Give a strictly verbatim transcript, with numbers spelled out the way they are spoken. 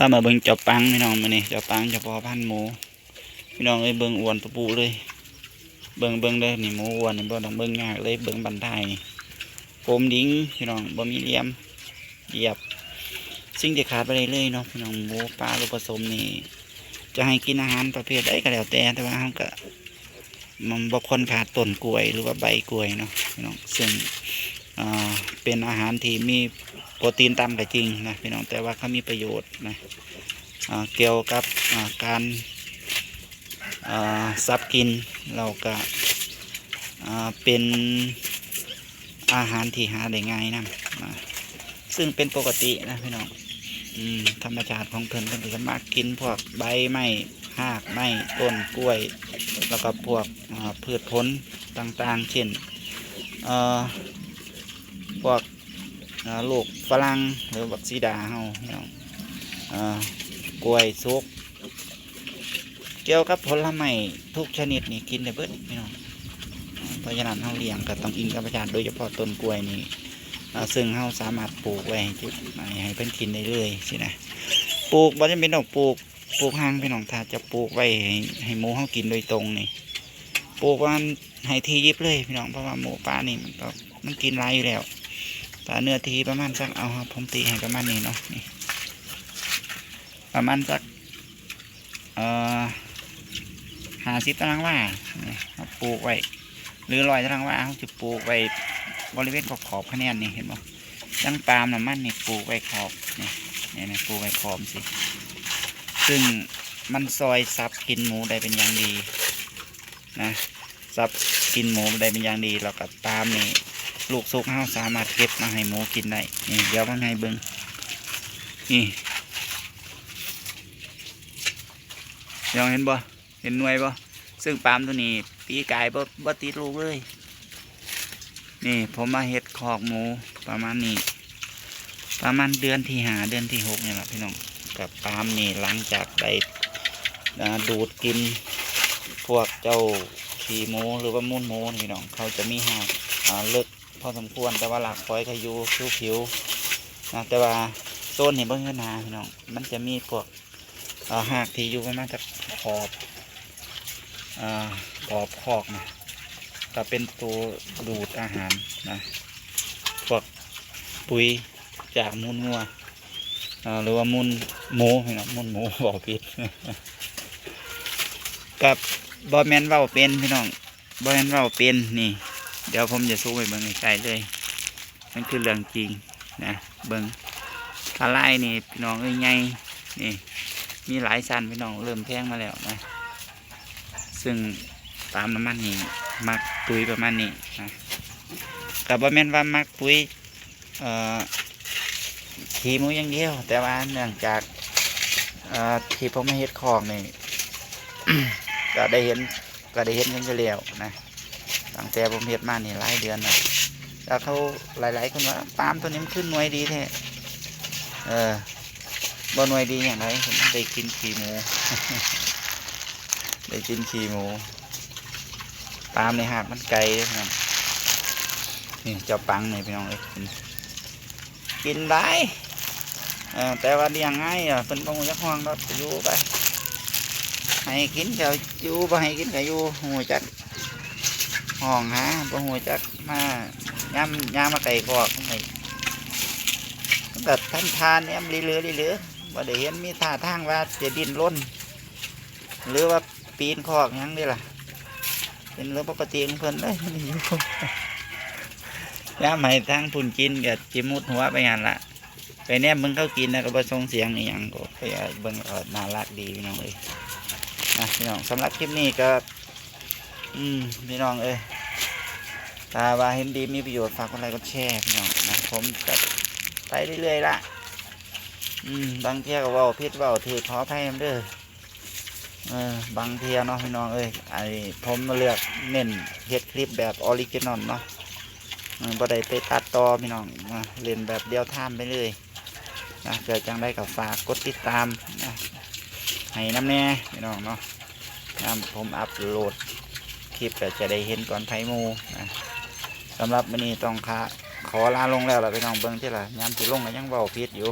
พามาเบิ่งเจ้าปังพี่น้อง มื้อนี้เจ้าปังเจ้าพ่อพันธุ์หมู พี่น้องเอ้ย เบิ่งอ้วนตะปูเลย เบิ่ง เบิ่งเด้อ นี่หมูอ้วนนี่บ่ต้องเบิ่งยากเลย เบิ่งบั้นท้ายนี่ โคมดิงพี่น้อง บ่มีเหลี่ยม เหยียบ สิ่งที่ขาดบ่ได้เลยเนาะพี่น้อง หมูปลาลูกผสมนี่ จะให้กินอาหารประเภทใดก็แล้วแต่ แต่ว่าเราก็ มันบ่ควรขาดต้นกล้วยหรือว่าใบกล้วยเนาะพี่น้อง ซึ่ง อ่า เป็นอาหารที่มีโปรตีนต่ำก็จริงนะพี่น้อง แต่ว่าเขามีประโยชน์นะ อ่า เกี่ยวกับ อ่า การ อ่า สับกิน แล้วก็ อ่า เป็นอาหารที่หาได้ง่ายนำนะ ซึ่งเป็นปกตินะพี่น้อง อืม ธรรมชาติของเพิ่น เพิ่นก็จะมักกินพวกใบไม้ รากไม้ ต้นกล้วย แล้วก็พวก อ่า พืชผลต่างๆ เช่น เอ่อ พวก อ่า ลูกฝรั่ง หรือบักสีดาเฮาพี่น้อง อ่า กล้วยสุก เกี่ยวกับผลไม้ทุกชนิดนี่กินได้เบิดพี่น้อง เพราะฉะนั้นเฮาเลี้ยงก็ต้องอิงธรรมชาติ โดยเฉพาะต้นกล้วยนี่ อ่า ซึ่งเฮาสามารถปลูกไว้ให้จุด ให้ ให้เพิ่นกินได้เลยสินะ ปลูกบ่จำเป็นต้องปลูก ปลูกห่างพี่น้อง ถ้าจะปลูกไว้ให้ ให้หมูเฮากินโดยตรงนี่ ปลูกประมาณให้ถี่ยิบเลยพี่น้อง เพราะว่าหมูป่านี่มันก็ มันกินหลายอยู่แล้ว แต่เนื้อที่ประมาณสัก เอาครับ ผมตีให้ประมาณนี้เนาะ นี่ ประมาณสัก เอ่อ ห้าสิบตารางวา นี่ เราปลูกไว้ หรือร้อยตารางวา เราจะปลูกไว้บริเวณขอบๆ คะแนนนี่ เห็นบ่ จั่งปาล์มน่ะ มันนี่ปลูกไว้ขอบ นี่ นี่นะ ปลูกไว้ขอบสิ ซึ่งมันซอยสับกินหมูได้เป็นอย่างดีนะ สับกินหมูได้เป็นอย่างดี แล้วก็ปาล์มนี่ ลูกสุกเราสามารถเก็บมาให้หมูกินได้ นี่ เดี๋ยวผมให้เบิ่ง นี่ พี่น้องเห็นบ่ เห็นหน่วยบ่ ซึ่งปาล์มตัวนี้ปีกายบ่ บ่ติดลูกเลย นี่ผมมาเฮ็ดคอกหมูประมาณนี้ ประมาณเดือนที่ห้า เดือนที่หกนี่แหละพี่น้อง กับปาล์มนี่หลังจากได้ อ่า ดูดกินพวกเจ้าขี้หมูหรือว่ามูลหมูนี่พี่น้อง เขาจะมีราก อ่า เลิกพอสมควร แต่ว่ารากฝอยเขาอยู่ผิวๆ นะ แต่ว่าโซนนี่บ่มีปัญหาพี่น้อง มันจะมีพวก เอ่อ รากที่อยู่ประมาณจากขอบ อ่า ขอบคอกนะ ก็เป็นตัวดูดอาหารนะ พวกปุ๋ยจากมูลงัว อ่า หรือว่ามูลหมูพี่น้อง มูลหมู บอกผิด กับบ่แม่นเว้าเป็นพี่น้อง บ่แม่นเว้าเป็น นี่ เดี๋ยวผมจะซูมให้เบิ่งใกล้ๆเลย มันคือเรื่องจริงนะ เบิ่ง ทลายนี่พี่น้องเอ้ย ใหญ่ นี่ มีหลายชั้นพี่น้อง เริ่มแทงมาแล้วนะ ซึ่งปาล์มน้ำมันนี่มักปุ๋ยประมาณนี้นะ ก็บ่แม่นว่ามักปุ๋ย เอ่อ ขี้หมูอย่างเดียว แต่ว่าเนื่องจาก เอ่อ ที่ผมมาเฮ็ดคอกนี่ ก็ได้เห็น ก็ได้เห็นกันอยู่แล้วนะ ตั้งแต่ผมเฮ็ดมานี่หลายเดือนแล้ว แล้วเขาหลายๆคนว่า "ปาล์มตัวนี้มันขึ้นหน่วยดีแท้" เออ บ่หน่วยดีอย่างไร ผมได้กินขี้หมู ได้กินขี้หมู ปาล์มในหากมันไกลเด้อพี่น้อง นี่เจ้าปังนี่พี่น้องเอ้ย กิน กินหลาย เออ แต่ว่าเลี้ยงง่ายอ่ะ เพิ่นบ่ฮู้จักฮ้องดอก อยู่ไป ให้กินก็อยู่ บ่ให้กินก็อยู่ ฮู้จักฮ้องหา บ่ฮู้จักมา ยาม ยามมาใกล้คอก มันก็ มันก็ทำท่าแนมเหลือๆ เหลือๆ บ่ได้เห็นมีท่าทางว่าจะดิ้นรน หรือว่าปีนคอกหยังเด้ล่ะ เป็นเรื่องปกติของเพิ่นเลย มันอยู่ ยามให้ทางพุ้นกินก็สิมุดหัวไปหั่นละ ไปแนมเบิ่งเขากินนะ ก็บ่ส่งเสียงอีหยัง ก็ไปเบิ่ง เออ น่ารักดีพี่น้องเอ้ย นะพี่น้อง สำหรับคลิปนี้ก็ อืม พี่น้องเอ้ย ถ้าว่าเห็นดีมีประโยชน์ ฝากกดไลค์กดแชร์พี่น้องนะ ผมก็ไปเรื่อยๆละ อืม บางเทื่อก็เว้าผิดเว้าถูก ขออภัยนำเด้อ เออ บางเทื่อเนาะพี่น้องเอ้ย ไอ้ผมมาเลือกเน้นเฮ็ดคลิปแบบออริจินอลเนาะ เออ บ่ได้ไปตัดต่อพี่น้อง มาเล่นแบบเรียลไทม์ไปเลยนะ เกิดจังใดก็ฝากกดติดตามนะ ให้นำแน่พี่น้องเนาะ ยามผมอัปโหลดคลิปก็จะได้เห็นก่อนไผหมู่นะ สำหรับมื้อนี้ต้องขอ ขอลาลงแล้วล่ะพี่น้อง เบิ่งติล่ะ ยามสิลงก็ยังเว้าผิดอยู่